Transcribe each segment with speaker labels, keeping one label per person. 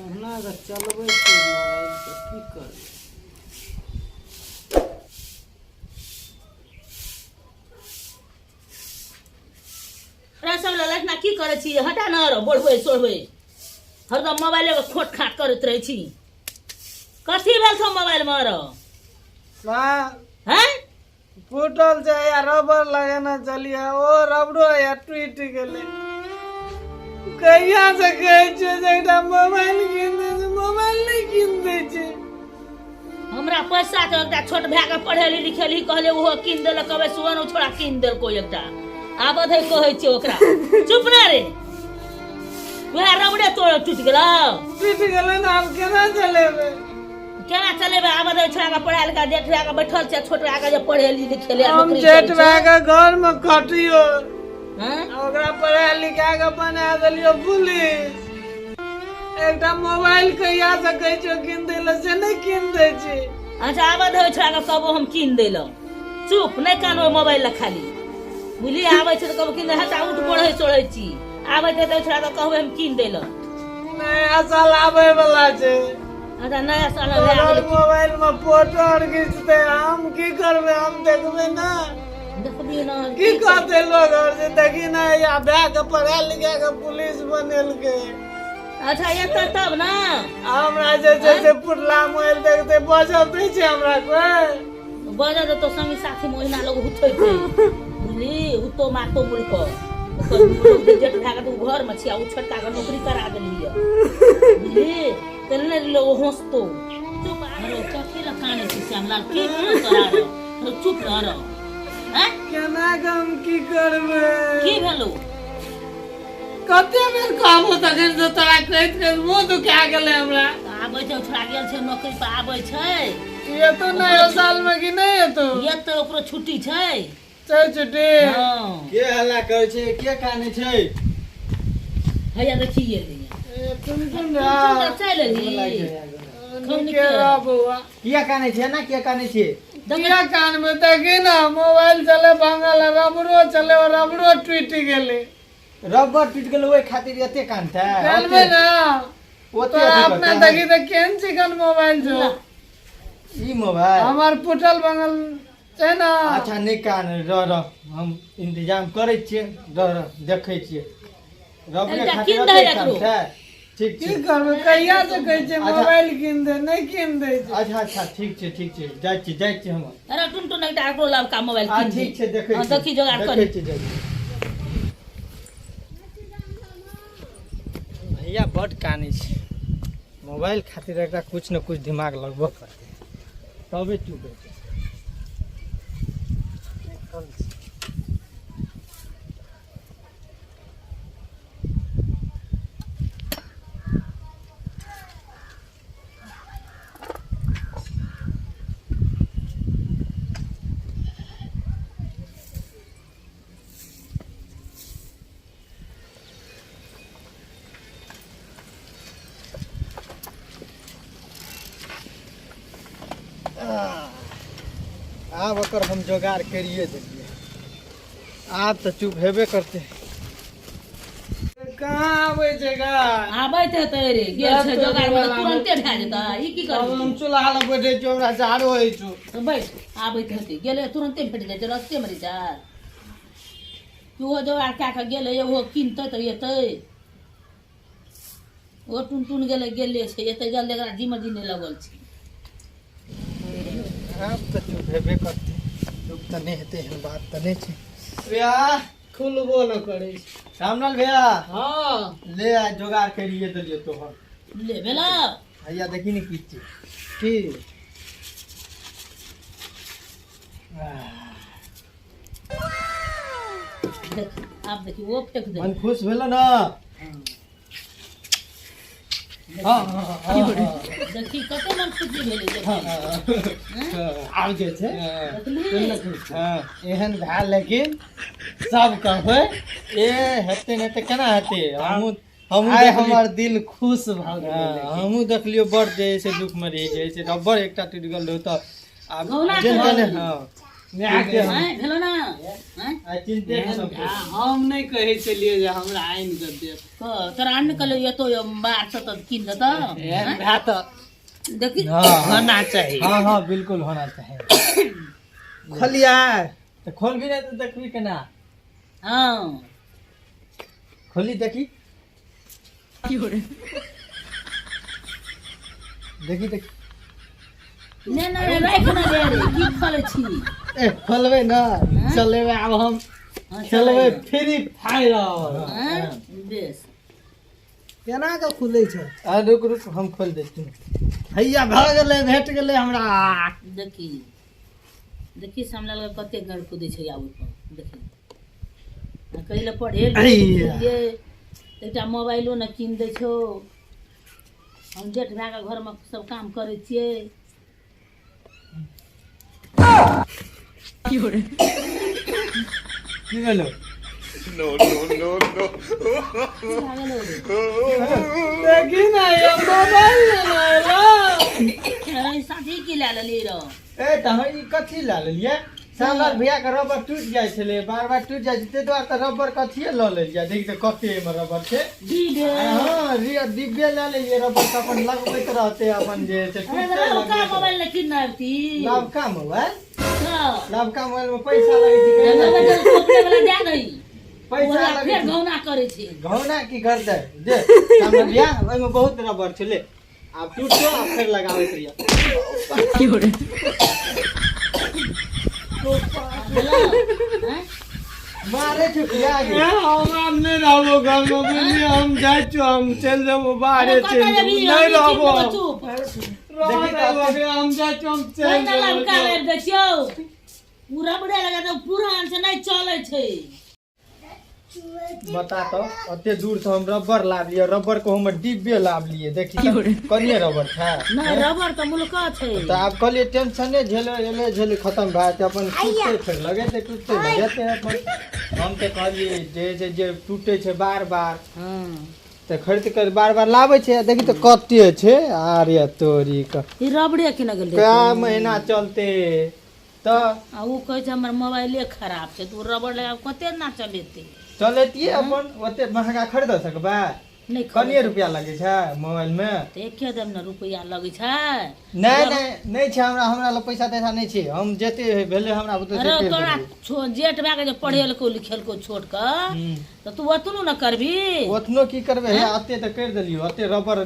Speaker 1: कहुना कऽ चलबै छियै मोबाइलके की करबै।
Speaker 2: तोरा सब लग एतना की करै छी? हटा न रहो, बढ़बै सोढ़बै, हरदम मोबाइले पर खोट खाट करैत रहै छी। कथी भेल छौ मोबाइल मे रहो? हैं?
Speaker 1: फूटल छै या रबर लगेने छलियै, ओ रबरो या टूटि गेलै। कहिया से कहै छियै जे एकटा मोबाइल कीन दै छै, मोबाइल नहि कीन दै छै।
Speaker 2: हमरा पैसा के एकटा छोट भाय के पढ़ेली लिखेली, कहले ओहो कीन देलक। कहबै सुवन ओ छोड़ा कीन देलको एकटा, आब अधे कहै छियै ओकरा। चुप ना रे, वएह रबड़े तोड़ टूटि गेलौ?
Speaker 1: टूटि गेलै ने, आब केना चलेबै?
Speaker 2: केना चलेबै? आब अधे छोड़ा के पढ़ा लिखा जेठ भाय के बैठल छै, छोट भाय के जे पढ़ेली लिखेली आ
Speaker 1: हम
Speaker 2: नौकरी
Speaker 1: जेठ
Speaker 2: करै छै।
Speaker 1: भाय के घर मे खटियो
Speaker 2: हँ?
Speaker 1: आ ओकरा पढ़ा लिखा के बना देलियो पुलिस। एकटा मोबाइल कहिया से कहै छियो कीन दै लए, से नहि कीन दै छै।
Speaker 2: अच्छा, आबऽ दे छोड़ा के, कहबो हम कीन दै लए। चुप, नहि कान ओहि मोबाइल लए खाली, बुझलियै? आबै छै तऽ कहबो कीन दे। हटा, उठ, बढ़ै चढ़ै छी। आबै छै तऽ छोड़ा के कहबै हम कीन दै लए।
Speaker 1: नया साल आबै वाला छै।
Speaker 2: अच्छा, नया साल भए
Speaker 1: तोहर
Speaker 2: गेलै।
Speaker 1: मोबाइल में फोटो आर घिचते, हम की करबै? हम देखबै ना?
Speaker 2: देखबी ना।
Speaker 1: की कहते लोग और जे देखी ना, या भाय के पढ़ा लिखा के पुलिस बनेलकै।
Speaker 2: अच्छा, एतऽ तब ना।
Speaker 1: आ हमरा जे छै से पुरला मोबाइल देखते बजल दै छै हमरा कोई।
Speaker 2: बजल तो संगी साथी में ओहिना लोग उठै छै, बुझली? उतो मातो मुल्क ओकर जेठ भए गेल, घर में छी आ ओ छोटका के नौकरी करा देलियै, बुझली? तऽ नहि लोग हँसतो। चुप रहो, कथी लए कानै छी श्यामलाल? की भेलौ तोरा रौ? रौ, चुप रह रौ। हैं?
Speaker 1: केना के हम की करबै?
Speaker 2: की भेलौ?
Speaker 1: कते बेर कहबो तखन से तोरा कहैत कहैत मुँह दुखा गेलै हमरा।
Speaker 2: आबै छै, छोड़ा गेल छै नौकरी पर, आबै छै।
Speaker 1: एतो नया साल में कि नहि एतो?
Speaker 2: एतै, ओकरो छुट्टी छै।
Speaker 1: छै छुट्टी?
Speaker 2: हँ।
Speaker 3: के हल्ला करै छै? के कानै छै?
Speaker 2: हैया देखी एलै।
Speaker 1: ए, तुम तुम
Speaker 2: चलि एलही?
Speaker 1: नीके रह बौआ।
Speaker 3: किया कानै छै ना? किया कानै छै?
Speaker 1: किया कानमे? देखी ना, मोबाइल चले भांगल, रबरो चले, रबरो टूटि गेलै।
Speaker 3: रबर टूटि गेलै, ओहि खातिर एते कानतै?
Speaker 1: जानबे ना।
Speaker 3: ओते
Speaker 1: तोरा
Speaker 3: अथी
Speaker 1: अपना
Speaker 3: करतै?
Speaker 1: देखी तऽ केहन चिकन मोबाइल छौ।
Speaker 3: ई मोबाइल
Speaker 1: हमर फुटल भांगल छै ना।
Speaker 3: अच्छा, नहि कान, रह रह, हम इंतजाम करै छियै। रह रह, देखै छियै। रबरे
Speaker 2: एकटा
Speaker 3: खातिर
Speaker 2: कीन दही
Speaker 3: एते
Speaker 2: एकरो।
Speaker 3: कानतै? ठीक
Speaker 1: की
Speaker 3: छै।
Speaker 1: करबै? कहिया से कहै छै
Speaker 3: अच्छा।
Speaker 1: मोबाइल कीन दे, नहि कीन दै छै।
Speaker 3: अच्छा अच्छा, ठीक छै, ठीक छै, जाइ छी, जाइ छी हम।
Speaker 2: अरे टुन टुन, एकटा एकरो लबका मोबाइल
Speaker 3: आ
Speaker 2: कीन दे।
Speaker 3: ठीक छै, देखै
Speaker 2: हँ,
Speaker 3: छी।
Speaker 2: देखी, जोगाड़
Speaker 3: देखै
Speaker 2: करी।
Speaker 3: छी, जाइ छी। भैया बड कानै छै मोबाइल खातिर। एकरा कुछ ने कुछ दिमाग लगबऽ पड़तै, तबे चुप हेतै। आब ओकर हम जोगाड़ करिए देलियै, आब तऽ चुप हेबे करतै।
Speaker 1: कहाँ आबै छै गा?
Speaker 2: आबैत हेतै रे, गेल छै जोगाड़ में, तुरन्ते भए जेतै। ई की
Speaker 1: आब
Speaker 2: करबै?
Speaker 1: हम चूल्हा लग बैठे छियौ, हमरा जाड़ो होइ छौ।
Speaker 2: तऽ बैठ, आबैत हेतै, गेलै तुरन्ते भेट जाइ छै, रस्ते मे रहै छै। ओहो जोगाड़ कए कऽ गेलै, ओहो कीनतै तऽ एतै। ओ टुन टुन गेलै, गेले छै, एतै जल्दी, एकरा जिम्मे जी नहि लगल छै।
Speaker 3: आब तऽ चुप हेबे करतै, चुप तऽ नहि हेतै, एहन बात तऽ नहि छै भैया।
Speaker 1: खुलबो न करै छै।
Speaker 3: रामलाल भैया।
Speaker 1: हँ।
Speaker 3: ले आ, जोगाड़ करिए देलियै तोहर।
Speaker 2: ले भेला।
Speaker 3: भैया, देखी ने की चीज।
Speaker 1: की?
Speaker 2: देख, आब देखी, ओ फेंक दे।
Speaker 3: मन खुश भेलो ना? हाँ हाँ हाँ हाँ।
Speaker 2: देखी, कते मन खुशी भेलै, देखी।
Speaker 1: आब जे छै
Speaker 2: देखली?
Speaker 3: हाँ।
Speaker 1: एहन भए लेकिन सब कहबै।
Speaker 3: ए, हेतै नहि तऽ केना हेतै? हमहूँ हमहूँ
Speaker 1: आइ
Speaker 3: देखलियै-
Speaker 1: हमर दिल खुश भऽ गेलै।
Speaker 3: हाँ, हमहूँ देखलियौ, बड़ जे है से दुख मे रही जे है से रबर एकटा टूटि गेल रहौ तऽ आब
Speaker 2: गौना
Speaker 3: जेन
Speaker 2: के
Speaker 3: तेने
Speaker 2: रहै।
Speaker 3: हाँ, मायके हम।
Speaker 2: आँय, भेलो ना आँय?
Speaker 3: आइ चिन्ते खतम
Speaker 1: आ, हम नहि कहै छलियै जे हमरा आनि कऽ देब।
Speaker 2: तोरा आनि कऽ एतो बाहर से तऽ कीन देतौ।
Speaker 1: एहन भए तऽ
Speaker 2: देखी।
Speaker 3: हाँ
Speaker 1: होना चाही।
Speaker 3: हाँ हाँ, बिल्कुल होना चाही।
Speaker 1: खोलियै?
Speaker 3: तऽ खोलबी नहि तऽ देखबी केना?
Speaker 2: हाँ।
Speaker 3: खोली, देखी देखी देखी।
Speaker 2: नहि नहि, राखि ने दे रे, की खोलै छी?
Speaker 1: ए, खोलबै ने, चलेबै आब हम।
Speaker 2: हाँ,
Speaker 1: खेलबै।
Speaker 2: चलेबै।
Speaker 1: Free fire.
Speaker 2: आँय, बेस।
Speaker 1: केना कऽ खुलै छै?
Speaker 3: आ रुक रुक, हम खोलि दै छी।
Speaker 1: हैया, भऽ गेलै, भेट गेलै हमरा।
Speaker 2: देखी देखी, सामने लग कते गड़ कुदै छै आब ओहिपर। देखी, आ कहै लए पढ़े
Speaker 1: अइया।
Speaker 2: लिखे एकटा मोबाइलो ने कीन दै छौ। हम जेठ भायके घरमे सब काम करै छियै।
Speaker 3: की भेलो?
Speaker 4: No, no, no, no.
Speaker 2: की भए गेलौ रे?
Speaker 1: देखी ने, ये मोबाइल लेना
Speaker 2: अरे साथी, की लए लेली रौ?
Speaker 3: ए, तऽ हम ई कथी लए लेलियै? श्यामलाल भैया के रबर टूटि जाइ छलै, बार बार टूटि जाइ छै, ताहि दुआरे तऽ रबर कथिए लऽ लेलियै। देख तऽ, कते एहिमे रबर छै।
Speaker 2: डिबे।
Speaker 3: हँ, डिब्बे लए लेलियै रबर तऽ अपन लगबैत रहतै अपन जे छै।
Speaker 2: अरे
Speaker 3: टूटतै,
Speaker 2: लवका
Speaker 3: लगबैत
Speaker 2: मोबाइल ने कीन आबती।
Speaker 3: रहतै। नवका मोबाइल?
Speaker 2: तऽ
Speaker 3: नवका मोबाइल मे पैसा लगै छै कहिना?
Speaker 2: टोपले वाला दए दही।
Speaker 3: पैसा
Speaker 2: ओकरा
Speaker 3: लगै
Speaker 2: फेर
Speaker 3: छै।
Speaker 2: घौना करै छै।
Speaker 3: घौना की करतै जे श्यामलाल भैया, ओहिमे बहुत रबर छै, ले, आब टूटतो आ फेर लगाबैत रहियै।
Speaker 2: भेलौ? आँय?
Speaker 3: मारै छै भैया गे।
Speaker 1: हम आब नहि रहबो घरमे, बुझलियै? हम जाइ छियौ, हम चलि जेबो बाहरे।
Speaker 2: अरे कतऽ
Speaker 1: चलि
Speaker 2: जेबही?
Speaker 1: जेबो, नहि
Speaker 2: हम
Speaker 1: रहबो।
Speaker 2: चुप, चुप।
Speaker 1: रहऽ देबो, हम जाइ छियौ, हम चलि
Speaker 2: पहिने लमका
Speaker 1: जेबो।
Speaker 2: लाबि दै छियौ, ओ रबड़े लगा तऽ पुरान से नहि चलै छै।
Speaker 3: बता तऽ, ओते दूर से हम रबर लाबलियै, रबर को हम डिब्बे लाबलियै, देखी तऽ, कनिये रबर छै?
Speaker 2: नहि, रबर तऽ मुल्का छै।
Speaker 3: तऽ आब कहलियै टेंशने झेले एले झेले खतम भए जेतै, अपन टूटतै फेर लगेतै, टूटतै लगेतै अपन। हम तऽ कहलियै जे जे जे टूटै छै बार बार
Speaker 2: हँ
Speaker 3: तऽ खरीद कर बार बार लाबै छै। आ देखी तऽ, कते छै, आरे तोरी के।
Speaker 2: ई रबड़े किन गेल।
Speaker 3: कए महीना चलते तऽ?
Speaker 2: आ ओ कहै छै हमर मोबाइले खराब छै, तऽ ओ रबड़ लगा कऽ कते ना चलेतै?
Speaker 3: चलेतियै अपन, ओते महगा खरीद सकबै?
Speaker 2: नहि।
Speaker 3: कनिये रुपया लगै छै मोबाइल मे।
Speaker 2: तऽ एके देब ने रुपैआ लगै छै।
Speaker 3: नहि नहि, नहि छै हमरा, हमरा लग पैसा तैसा नहि छै। हम जते भेलै हमरा ओते
Speaker 2: अरे
Speaker 3: करि
Speaker 2: तोरा
Speaker 3: देलियै।
Speaker 2: जेठ भए के जे पढ़ेलको लिखेलको छोट कऽ तऽ तू ओतनो ने करबी?
Speaker 3: ओतनो की करबै? हे, अते तऽ करि देलियौ, अते रबर,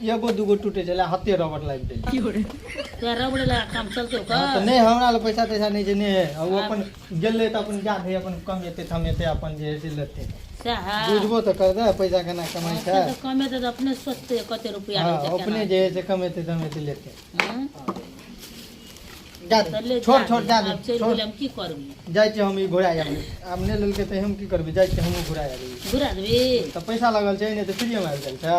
Speaker 3: एगो दूगो टूटे छलै, हते रबर लागि देलियै।
Speaker 2: तोरा रबड़े लगा काम चलतौ?
Speaker 3: हँ, तऽ
Speaker 2: कऽ
Speaker 3: नहि, हमरा लग पैसा तैसा नहि छै, नहि है। आ ओ अपन गेलै तऽ अपन जा दे, अपन कमेतै थमेतै, अपन जे है से लेतै।
Speaker 2: सएह।
Speaker 3: बुझबो तऽ कर दे, पैसा केना कमाइ छै।
Speaker 2: तऽ कमेतै तऽ अपने सोचतै कते रुपैआ
Speaker 3: हँ
Speaker 2: लगतै।
Speaker 3: अपने
Speaker 2: केना
Speaker 3: जे है से कमेतै तमेतै लेतै।
Speaker 2: हँ?
Speaker 3: जा
Speaker 2: तऽ
Speaker 3: दे,
Speaker 2: ले
Speaker 3: छोड़
Speaker 2: जा
Speaker 3: छोड़
Speaker 2: दे।
Speaker 3: जा दे।
Speaker 2: आब चलि
Speaker 3: छोड़।
Speaker 2: गेलै, हम की करबी?
Speaker 3: जाइ छियै हम, ई घुरा आबी। आब नहि लेलकै तऽ हम की करबै? जाइ छियै, हमहूँ घुरा आबी।
Speaker 2: घुरा देबी?
Speaker 3: तऽ पैसा लगल छै, नहि तऽ फ्रीमे आबि गेल छै।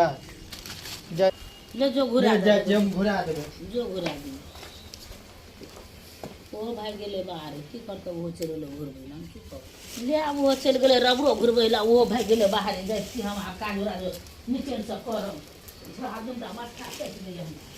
Speaker 3: जाइ
Speaker 2: ले जो, घुरा
Speaker 3: जाइ
Speaker 2: दे।
Speaker 3: छियै, हम घुरा देबै।
Speaker 2: जो, घुरा दे। ओहो भागि गेलै बाहर, की करतै? ओहो चलि गेलै घुरबै लए, हम की करब? ले, आब ओहो चलि गेलै रबड़ो घुरबै लए, ओहो भागि गेलै बाहर। जाइ छी हम, आब काज उरा नीचेसँ करब। आदमी माथा कटि गेलै हमरा।